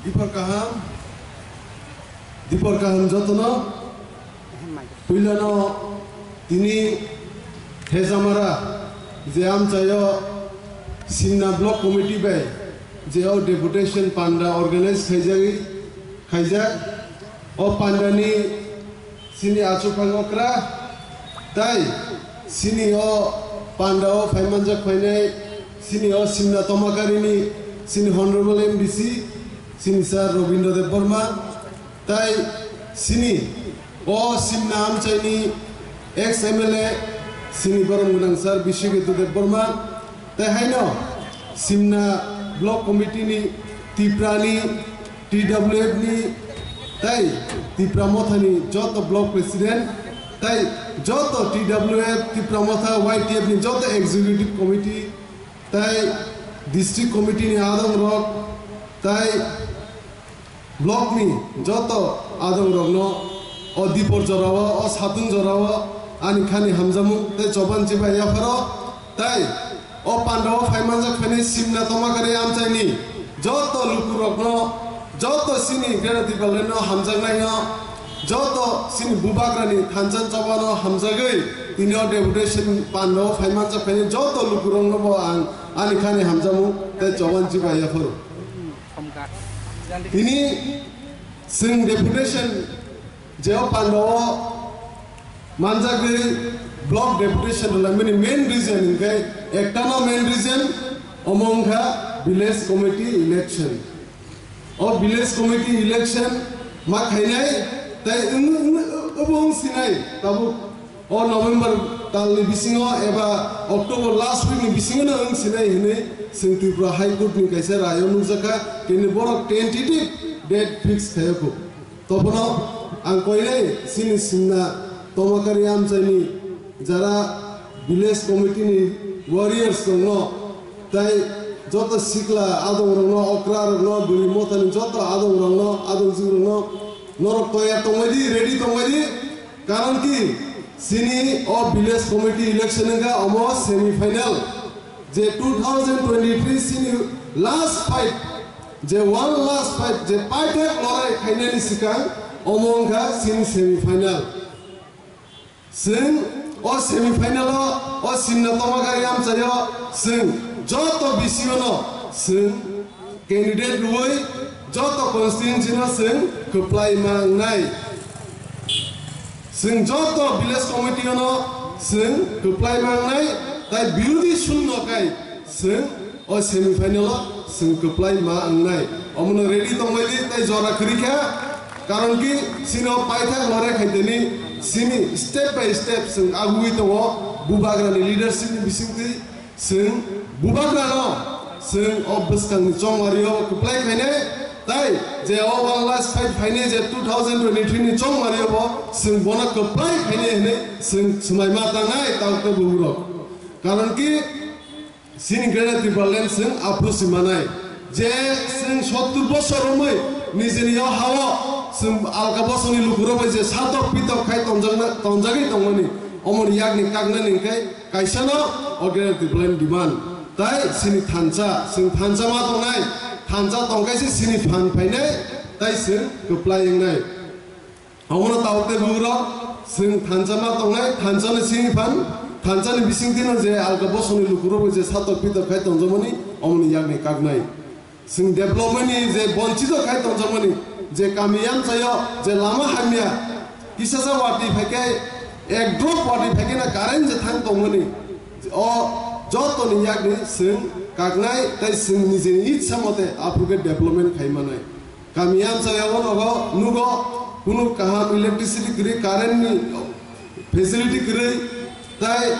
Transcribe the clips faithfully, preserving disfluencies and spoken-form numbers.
Dipor kaham, dipor kaham jotono. Puilano tini Hejamara je amchaio Simna Block Committee bai je o deputation panda organize khaijagwi khaijak. O pandani sini achukphang okra, tai sini o panda o phaimanjak phainai sini o Simna Tomakarini sini Honorable M D C, sini Sir Robindra Debbarma, tai sini o Simna amchaini ex M L A sini borom gwnang Sir Biswaketu Debbarma, tai haino Simna Block Committee ni, Tiprani, T W F ni, tai Tipra Mothani joto Block President, tai joto T W F, Tipra Motha, Y T F ni joto Executive Committee, tai District Committee ni adong rok, tai Block ni joto adong rokno o dipor jorao, o satung jorao ani khani hamjamung tei choban chibai yapharo, tai o pandao phaimanjak phainai Simna Tomakari amchaini joto lukurokno, joto sini Greater Tipraland no hamjaknaino, joto sini bubagrani thansa chobano hamjagwi tini o deputation pandao phaimanjak phainai joto lukurokno bo ang ani khani hamjamung tei choban chibai yapharo. Tini chwng deputation je o pandao manjagwi block deputation rwlaimani main reason hinkhe ektano main reason omo wngkha village committee election. O village committee election ma khainai tai wng-, wng-, obo wng sinai tabuk. O November talni bisingo eba October last week ni bisingo no wng sinai hinwi chwng Tripura High Court ni kaisa rayo nukjakha, tini borok tentative date fix khaiyokho. Tobono ang koinai chini Simna Tomakari amchaini jara village committee ni warriors tongno, tai joto sikla adong rokno, okra rokno, bwrwi mothani joto adong rokno, adong jik rokno, norok toyar tongbai di, ready tongbai di, karon ki chini o village committee election wngkha omo semi final, je two thousand twenty-three chini last fight, je one last fight, je paithak lorai khainani swkang omo wngkha chini semi final. Chwng o semi final o, o Simna Tomakari amchaio chwng joto B C O no chwng candidate rwui joto constituency no chwng kwplai ma wngnai. Chwng joto village committee no chwng kwplai ma wngnai, tai birodhi shunno kai chwng o semi final o chwng kwplai ma wngnai. Omono ready tongbai di, tai jora kwrwi kha, karon ki chini o paithak lorai khaiteni chini step by step chwng agugwi tongo, bubagrani leadership ni bisingtwi chwng bubagrano chwng o bwskangni chongmario kwplai khainai, tai je o one last fight phainai je two thousand twenty-three ni chongmario bo chwng bono kwplai khainai hinwi chwng swmai ma tangnai, tabuk tei bugrok. Karon ki chini Greater Tipraland chwng aphuru si manai je chwng sottur bosor romwi nijini o hao chwng alka bosongni lukurok bai je satok pitok khai tonjakna, tonjagwi tongmani, omoni yakni kaknani hwnkhe kaisano o Greater Tipraland demand. Tai chini thansa, chwng thansa ma tongnai, thansa tongkhaise chini phan phainai, tai chwng kwplai wngnai. Omono tabuk tei bugrok chwng thansa ma tongnai, thansa ni simi phan, thansa ni bisingtwi no je alka bosongni lukurok bai je satok pitok khai tongjakmani, omoni yakni kaknai. Chwng development ni je bonchito khai tongjakmani, je kami yamchaio je lama hamya, kisasa watwi phaikhe, ek drop watwi phaikhe na current je thang tongmani, o jotoni yakni chwng kaknai tei chwng nijini itsa mote aphuru khe development khai manai. Kami yamsa yabo nogo nugo, kunu kaham electricity kwrwi, current ni facility kwrwi, tai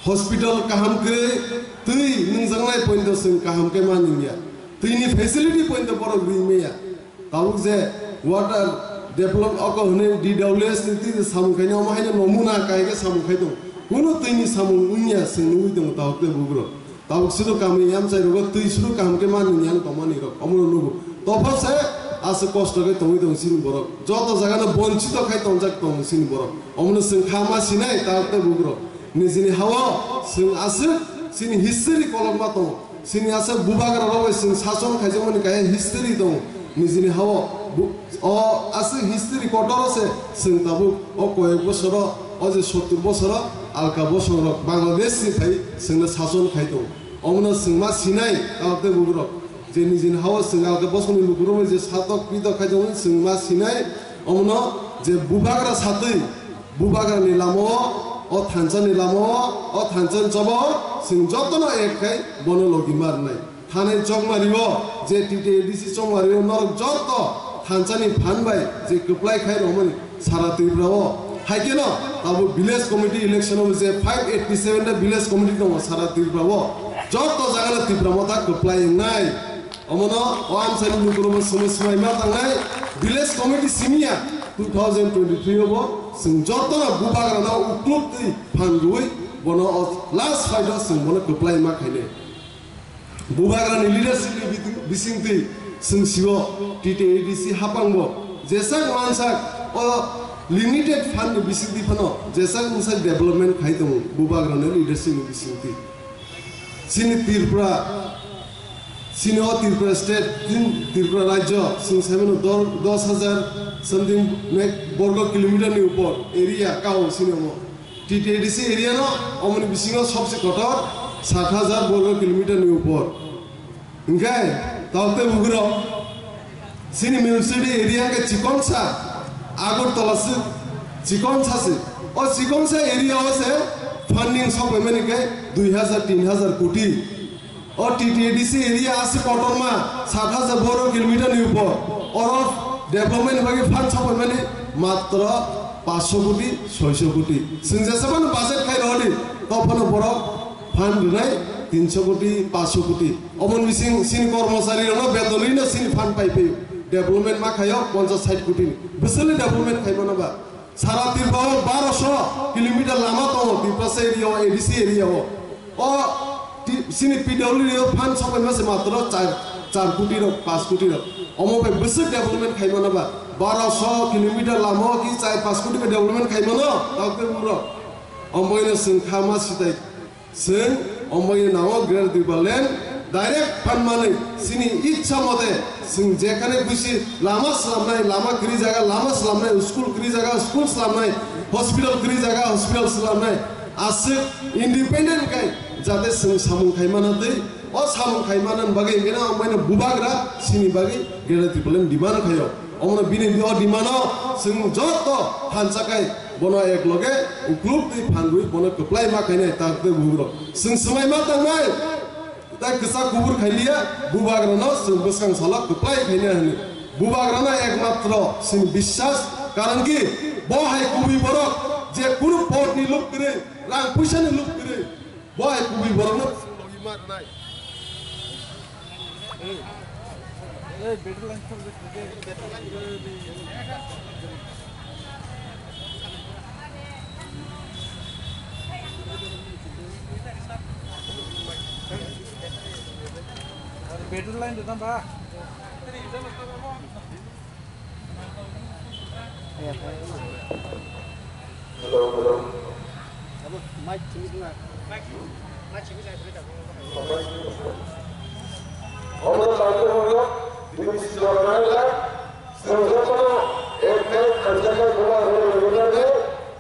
hospital kaham kwrwi, twi nungjaknai point o chwng kaham khe ma nungya. Twi ni facility point o borok rwi maya. Tabuk je water develop oko hwnwi D W S ni twi samung khaini omo haino nomuna kai khe samung khai tongo. Kunu twi ni samung wngya chwng nugwi tongo tabuk tei bugrok. Tabuk sino kami yamchai rogo twi sino kaham khe manwi yang tongmani rok omono nugo. Topha se aswk kosto khe tongwi tongo chini borok. Joto jaga no bonchito khai tongjak tongo chini borok. Omono chwng kha ma sinai tabuk tei bugrok. Nijini hao chwng aswk chini history kolokma tongo. Chini aswk bubagra rok bai chwng sason khaijakmani kaisa history tongo. Nijini hao bu-, o aswk history kotor se chwng tabuk o koyek bosoro, o je sottur bosoro alka bosongrok Bangladesh ni phai chwngno sason khai tongo. Omono chwng ma sinai, tabuk tei bugrok je nijini hao chwng alka bosongni lukurokno je satok pitok khai tongo, chwng ma sinai. Omono je bubagra satwi, bubagrani lamao, o thansa ni lamao, o thansa ni chobao chwng jotono ek khai bono logi ma rwnai. Thanai Chokmario, je T T A D C Chokmario norok joto thansa ni phan bai je kwplai khai rwmani sara Tripura o. Hai kheno abo village committee election o je five eighty seven ta village committee tongo sara Tripura o. Joto jaga no Tipra Motha kwplai wngnai. Omono o amsani lukurokbo swmai swmai ma tangnai. Village committee simiya two thousand twenty-three o bo chwng jotono bubagrano ukluk twi phan rwui bono o last fight o chwng bono kwplai ma khainai. Bubagrani leadership ni biting-, bisingtwi chwng sio T T A D C hapangbo jesak mansak o limited fund ni bisingtwi phano jesak mansak development khai tongo bubagrani leadership ni bisingtwi. Chini Tripura, chini o Tripura state, tin Tripura rajyo, chwng saimano dor-, dos hajar something mek borgo kilometer ni upor area kao chini omo. T T A D C area no omoni bisingo sobse kotor sat hajar borgo kilometer ni upor. Hinkhe, taote bugro, chini municipality area ke chikonsa, Agartala se chikonsa se. O chikonsa area o se funding sopaimani ke dui hajar, tin hajar koti. O T T A D C area aswk kotorma, sat hajar borgo kilometer ni upor. Oro development bagwi fund sopaimani matro paanch sho koti, soi sho koti. Chwng jesabano budget khai rwdi, tophano borok fund rwnai tin sho koti, paanch sho koti. Oboni bising chini kormochari rokno beton rwino chini fund pai phaio. Development ma khaio ponchash sait koti ni. Bwswkni development khai mano ba? Sara Tripura o baro sho kilometer lama tongo Tiprasa area o, A D C area o. O ti-, chini P W D o fund sopai mase matro char, char koti rok, paanch koti rok. Omo bai bwswk development khai mano ba? Baro sho kilometer lama o ki char paanch koti bai development khai mano? Taote bumrok. Omo bai no chwng kha ma sitai. Chwng omo bai nango Greater Tipraland direct phan manwi chini ichha mote chwng jekhane khusi lama slamnai, lama kwrwi jaga lama slamnai, school kwrwi jaga school slamnai, hospital kwrwi jaga hospital slamnai, aswk independent khai jate chwng samung khai mano twi o samung khai mano bagwi hino omo bai no bubagra chini bagwi Greater Tipraland demand khaio. Omono bini o demand o chwng joto thansa kai bono ek loge ukluk twi phanrwi bono kwplai ma khainai tak tei bugrok. Chwng swmai ma tangnai. Tai kwchak kubur khailiya bubagrano chwng bwskang salo kwplai khaina hwnwi. Bubagrano ekmatro chwng biswas, karon ki bo hai kubui borok je kunu pot ni luk kwrwi, rang puisa ni luk kwrwi, bo hai kubui borokno chwng logi ma rwnai. Battery line dona ba. Hello, hello. Abo mic chini na. Mic chini na. Omo tangko hwnwi bini sijora nangla, chwng jotono ek khe thansa khe bubagrano lobina di,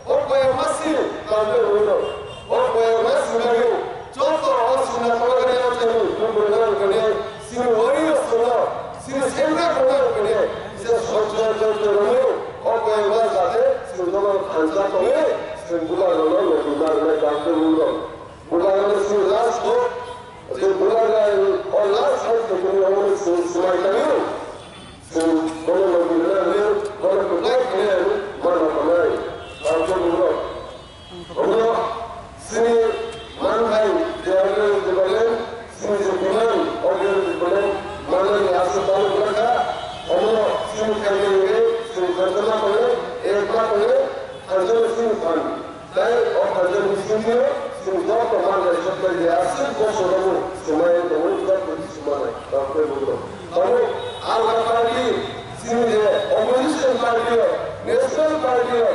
o koyang masi tangko hwnwi rw, o koyang masi nangwi joto o sina tongmani o thaini bumung nang khe chini warriors rwno, chini sengkrak rwno khe kisa sojra joto rwmwi o koyang ma jate chwng jotono thansa tongwi chwng bubagrano lobina rwnai tangko hwnwi rw. Bubagrano chini last hope, je bubagrani o last hope tongmani omono chwng swmai tangwi. Chwng bono logi rwna hwnwi bono kwplai khainai hwnwi ma rw tongnai. Tangko bugrok. Omo chini manthai je audio development, chini je demand audio development mannani aswk balo wngkha. Omo chini khaina hwnwi chwng kharjana tongo, ek ma tongo, kharjana chini phan. Tai o phaljak bisingtwi chwng joto manlai sokpai di aswk bosorogo swmai tongwi joto swmai tongwi bugrok. Tabuk alga party, chini je opposition party o, national party o,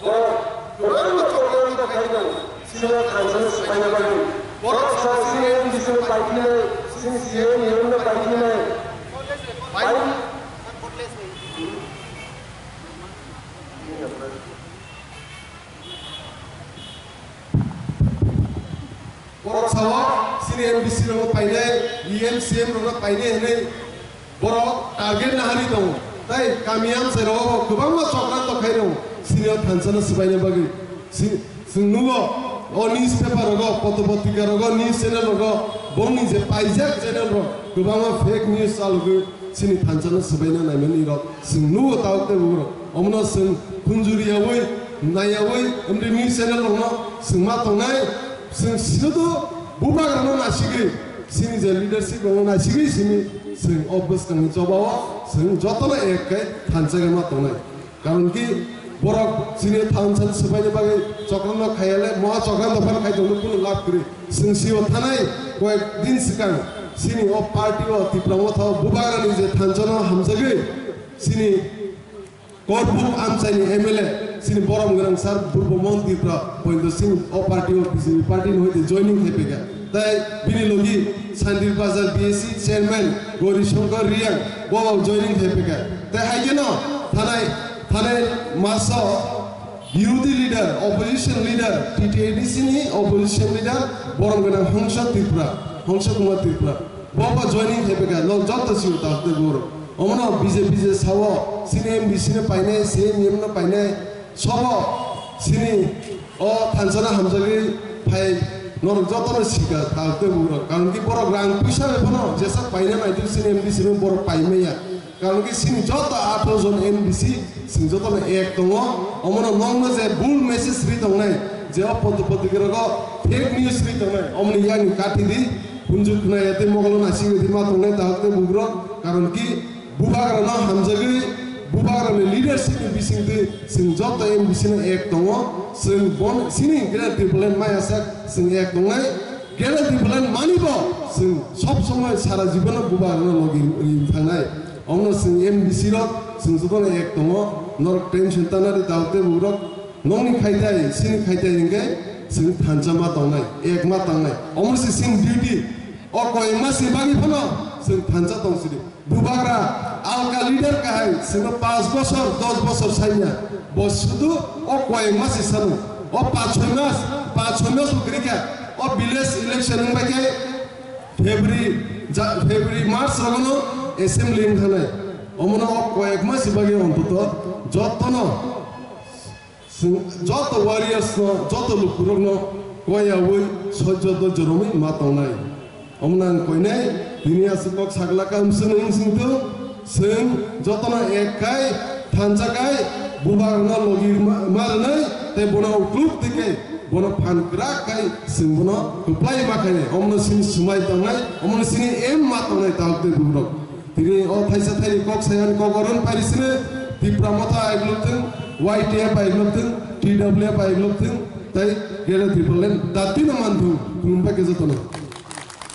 borok kwbangma program bo khai tongo, chini o thansa no swpaina bagwi. Borok sa chini M D C no paikhinai, chini C M, M no paikhinai. Bai Borok sao, chini M D C rokno painai, E M, C M rokno painai hwnwi borok target nahari tongo. Tai kami amchai rogo kwbangma chokranto khai tongo, chini o thansa no swbaina bagwi. Si-, chwng nugo, o newspaper rogo, poto potrika rogo, news channel rogo, bongni je paijak channel rok, kwbangma fake news chalogwi chini thansa no swbaina naimani rok. Chwng nugo tao tei bugrok. Omono chwng khunjuriyawi, naiyawi, wngwi news channel rokno chwng ma tongnai, chwng sido bubagrano nasigwi, chini je leadership rokno nasigwi simi chwng o bwskangni chobao chwng jotono ek khe thansa khe ma tongnai. Karon ki borok chini thansa swbaina bagwi chokranno khayale, moha chokranno phan khai tongno kunu lab kwrwi. Chwng sio thanai koyek din swkang chini o party o Tipra Motha o bubagrani je thansa no hamjagwi chini Korbuk amchaini M L A, chini borom gwnang sir Purbo Mon Tripura, poito chini o party o B J P party ni hoite joining khai phaikha. Tai bini logi Sandir Bazar B S C chairman Gauri Shankar Reang, bo joining khai phaikha. Tai hai kheno thanai, thanai maso birodhi leader, opposition leader, T T A D C ni opposition leader, borom gwnang Hongsa Tripura, Hongsa Kumar Tripura. Bo bo joining khai phaikha, no joto sio ta hote bor. Omono B J P je sao, chini M D C no painai, C M no painai, sobo chini o thansa no hamjagwi phai norok joto no sika ta hote bor. Karon ki borok rang puisa bai phano jesa paina nai chini M D C no borok paimaya. Karon ki chini joto atharo jon M D C chwng joto no ek tongo. Omono nokno je bul message ri tongnai, je o poto potrika rogo fake news ri tongnai, omoni yani kati di. Hunju khwnaya tei mokolo naisingwi rima tongnai tahok tei bugrok, karon ki bubagrano hamjagwi, bubagrani leadership ni bisingtwi chwng joto M D C no ek tongo, chwng bon sini Greater Tipraland maya sak chwng ek tongnai, Greater Tipraland mani bo chwng sob somoi sara jibono bubagrano logi ri thangnai, omno chwng M D C rok chwng jotono ek tongo, norok tension tanari tahok tei bugrok. Nokni khaitai, sini khaitai hingke chwng thansa ma tongnai, ek ma tongnai. Omo se sini duty. O koyma si bagwi phano chwng thansa tong sidi. Bubagra alka leader kahai chwngno panch bosor, dos bosor sanya. Bo sudu o koyma si sanu. O panch choi mas, panch choi mas bo kwrwi kha. O village election wngbai khe February, ja-, February, March rogono assembly wng thangnai. Omono o koyekma si bagwi ontoto jotono Chwng joto warriors no, joto lukurok no koyaui sojjo dojjo romwi ma tongnai. Omo nang koinai, tini aswk kok sagla kaham swnwi wng singtwng, chwng jotono ek khai, thansa khai, bubagrokno logi ma, ma rwnai, tei bono ukluk twi khai, bono phan kwrak khai, chwng bono kwplai ma khainai. Omono chini swmai tongnai, omono chini aim ma tongnai, tahok tei bugrok. Tini o thaisa thaini kok sayani kok oron pari sini Tipra Motha aigloktwng, Y T F aigloktwng, T W F aigloktwng, tei Greater Tipraland datino manthung, khulumbai khe jotono.